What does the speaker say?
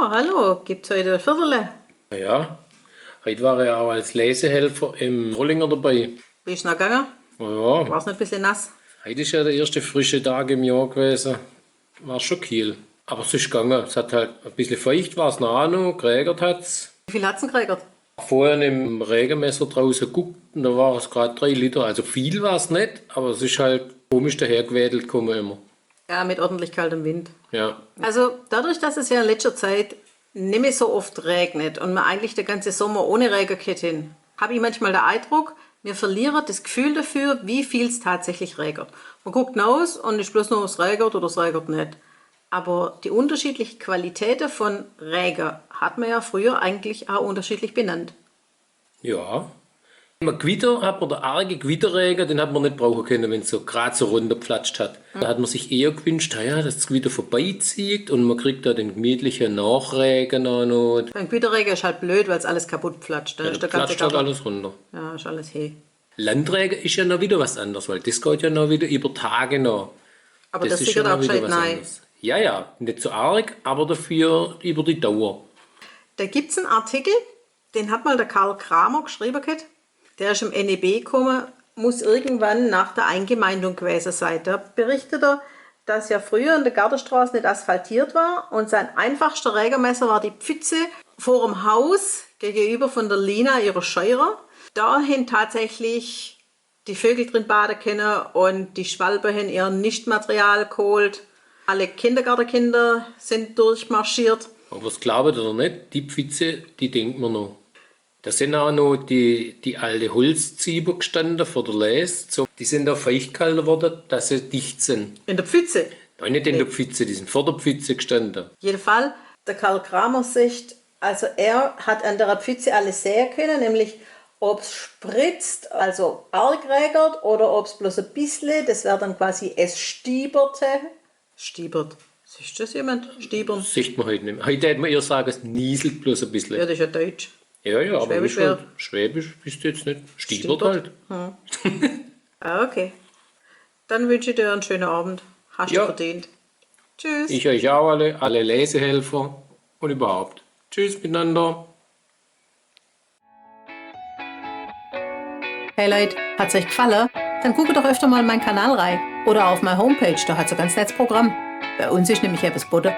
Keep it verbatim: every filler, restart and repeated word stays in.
Oh, hallo, gibt's heit e Viertel? Ja, heit war ich ach als Lesehelfer im Fröhlinger dabei. Wie is es gegange? Ja. War's net e bissel nass? Heit is ja de erschte frische Dag im Johr gewese. War schun kiehl. Awwer es is gegange. Es hat halt e bissel feucht, war's noch, noch, gerägert hat's. Wie viel hat's dann gerägert? Vorher im Regemesser drauße geguckt un do war es grad drei Liter. Also viel war's net, awwer es is halt komisch dahergewedelt kumme immer. Ja, mit ordentlich kaltem Wind. Ja. Also dadurch, dass es ja in letzter Zeit nimmer so oft regnet un mer eigentlich de ganze Sommer ohne Rege gheht hen, hab ich manchmal de Eindruck, mer verliere das Gefühl dafür, wie viel es tatsächlich regert. Mer guckt naus un is bloß noch, es regert oder es regert net. Awwer die unterschiedliche Qualitäte vun Rege hat mer ja früher eigentlich ach unterschiedlich benannt. Ja. Im Gewitter hat mer, de arge Gewitterrege, den hat mer net brauche kenne, wenn's so grad so runnergeflatscht hat. Do hat mer sich eher gewünscht, na ja, dass das Gewitter vorbeizieht un mer kriegt do den gemütlichen Nachregen ach noch. Beim Gewitterrege is halt blöd, weil's alles kaputt platscht. Do is de ganze Garde, alles runner. Ja, is alles he. Landrege is ja noch widder was anneres, weil das gheht ja noch widder iwwer Tage noch. Awwer das is sicher ja noch widder was anneres. Ja, ja, net so arg, awwer dafür iwwer die Dauer. Do gibt's en Artikel, den hat mal de Karl Kramer geschriebe gheet. Der is im N E B kumme, muss irgendwann nach der Eingemeindung gewese sei. Do berichtet er, dass ja früher in de Gardestraß net asphaltiert war un sein einfachschter Regemesser war die Pfütze vorm Haus gegenüber vun de Lina ihrer Scheure. Do hen tatsächlich die Vögel drin bade kenne un die Schwalbe hen ihr Nistmaterial geholt. Alle Kindergardekinder sin durchmarschiert. Awwer was, glaabt oder net, die Pfütze, die denkt mer noch. Do sin ach noch die, die alte Holzzieber gestande vor de Lees. So, die sin do feucht gehalte worre, dass se dicht sin. In de Pfütze? Nein, net in de Pfütze, die sin vor de Pfütze gestande. Jedenfalls, de Karl Kramer sagt, also er hat an de Pfütze alles sehe kenne, nämlich ob's spritzt, also arg regert, oder ob's bloß e bissel, das wär dann quasi, es stieberte. Stiebert. Sieht das jemand? Stiebern. Sieht mer heit nimmi. Heit dät mer eher sage, es nieselt bloß e bissel. Ja, das is ja Deutsch. Ja, ja, awwer Schwäbisch is halt, wär Schwäbisch is jetzt net. Stiebert halt. Stiebert. Hm. Ah, okay. Dann wünsch ich dir en schöne Abend. Hast du verdient. Ja. Tschüss. Ich euch ach alle, alle Lesehelfer un iwwerhaupt. Tschüss mitenanner. Hey Leit, hat's eich gfalle? Dann guckt doch öfter mal in mein Kanal rei oder auf mei Homepage, do hat's e ganz nettes Programm. Bei uns is nämlich ebbes bodde.